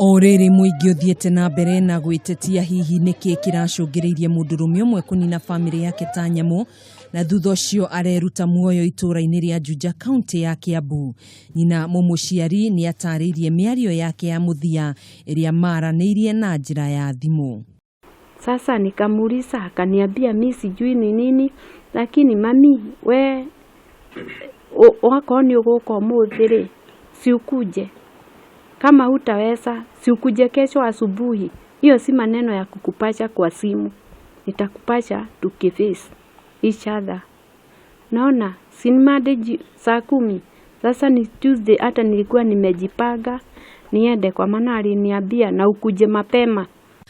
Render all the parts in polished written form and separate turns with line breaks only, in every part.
O rĩrĩ mũingĩ ũthiĩte na mbere na gwĩtetia hihi nĩkĩ kĩracũngĩrĩirie mũndũrũme ũmwe kũnina bamĩrĩ yake ta nyamũ na thutha ũcio areruta muoyo itũũra-inĩ rĩa Juja, kaunti ya Kiambu. Nyina mũmũciari nĩ atarĩirie mĩario yake ya mũthia ĩrĩa maranĩirie na njĩra ya thimũ.
Sasa nikamuuliza, akaniambia, "Mi sijui ni nini, lakini mami, we wakorwo nĩ ũgũka ũmũthĩ rĩ, si ukuje? Kama hutaweza, si ukuje kesho asubuhi? Hiyo si maneno ya kukupasha kwa simu, nitakupasha tukiface each other." Naona si ni Monday saa 10, sasa ni Tuesday. Hata nilikuwa nimejipanga niende, kwa maana aliniambia na ukuje mapema.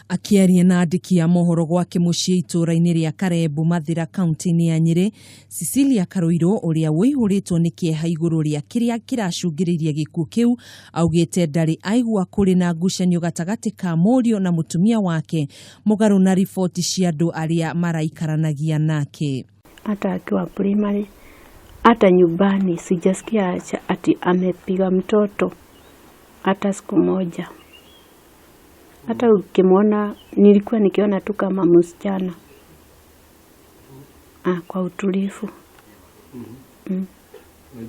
Akĩaria na andĩki a mohoro gwake mũciĩ itũũra-inĩ rĩa Karembo, Mathĩra, kaunti-inĩ ya Nyĩrĩ, Cecilia Karũirũ, ũrĩa ũihũrĩtwo nĩ kĩeha igũrũ rĩa kĩrĩa kĩracũngĩrĩirie gĩkuũ kĩu, augĩte ndarĩ aigua kũrĩ na ngucanio gatagatĩ ka mũriũ na mũtumia wake, mũgarũ na riboti cia andũ arĩa maraikaranagia nake.
Hata akiwa primary, hata nyumbani sijasikia ati amepiga mtoto hata siku moja. Hata ukimwona, nilikuwa nikiona tu kama msichana, kwa utulivu.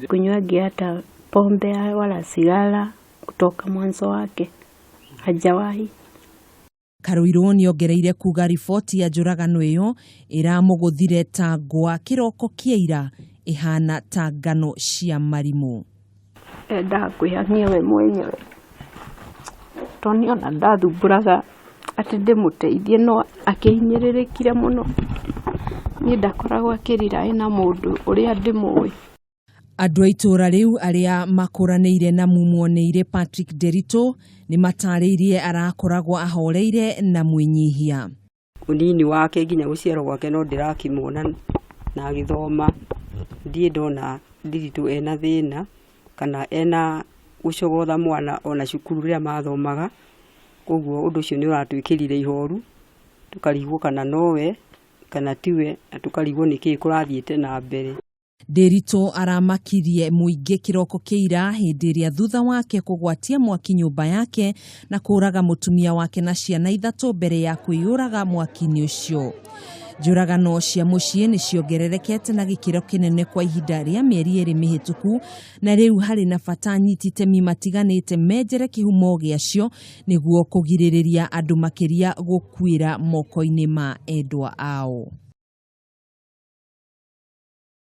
Kunywagi hata pombe wala sigara, kutoka mwanzo wake hajawahi.
Karũirũ nĩongereire kuga riboti ya njũragano ĩyo ĩramũgũthire ta ngwa kĩroko kĩa ira ĩhana ta ngano cia marimũ.
Endaga kwĩhang'ia we mwenyewe, tondũ niĩ ona ndathumbũraga atĩ ndĩmũteithie, no akĩhinyĩrĩrĩkire mũno. Niĩ ndakoragwo akĩrira na mũndũ ũrĩa ndĩmũĩ.
Andũ a itũũra rĩu arĩa makũranĩire na mumuoneire Patrick Nderitu nĩ matarĩirie arakoragwo ahoreire na mwĩnyihia.
Ũnini wake nginya gũciarwo gwake no ndĩrakĩmuona na agĩthoma, ndirĩ ndona Ndiritu ena thĩna kana ena gũcogotha mwana ona cukuru rĩrĩa mathomaga. Koguo ũndũ ũcio nĩ ũratwĩkĩrire ihoru, tũkarigwo kana nowe kana tiwe, na tũkarigwo nĩkĩĩ kũrathiĩte na mbere.
Nderitu aramakirie mũingĩ kĩroko kĩa ira hĩndĩ ĩrĩa thutha wake kũgwatia mwaki nyũmba yake na kũraga mũtumia wake na ciana 3 mbere ya kwĩyũraga mwaki-inĩ ũcio. Njũragano cia mũciĩ nĩ ciongererekete na gĩkĩro kĩnene kwa ihinda rĩa mĩeri 2 mĩhĩtũku, na rĩu harĩ na bata anyiti itemi matiganĩte menjere kĩhumo gĩacio nĩguo kũgirĩrĩria andũ makĩria gũkuĩra moko-inĩ ma endwa ao.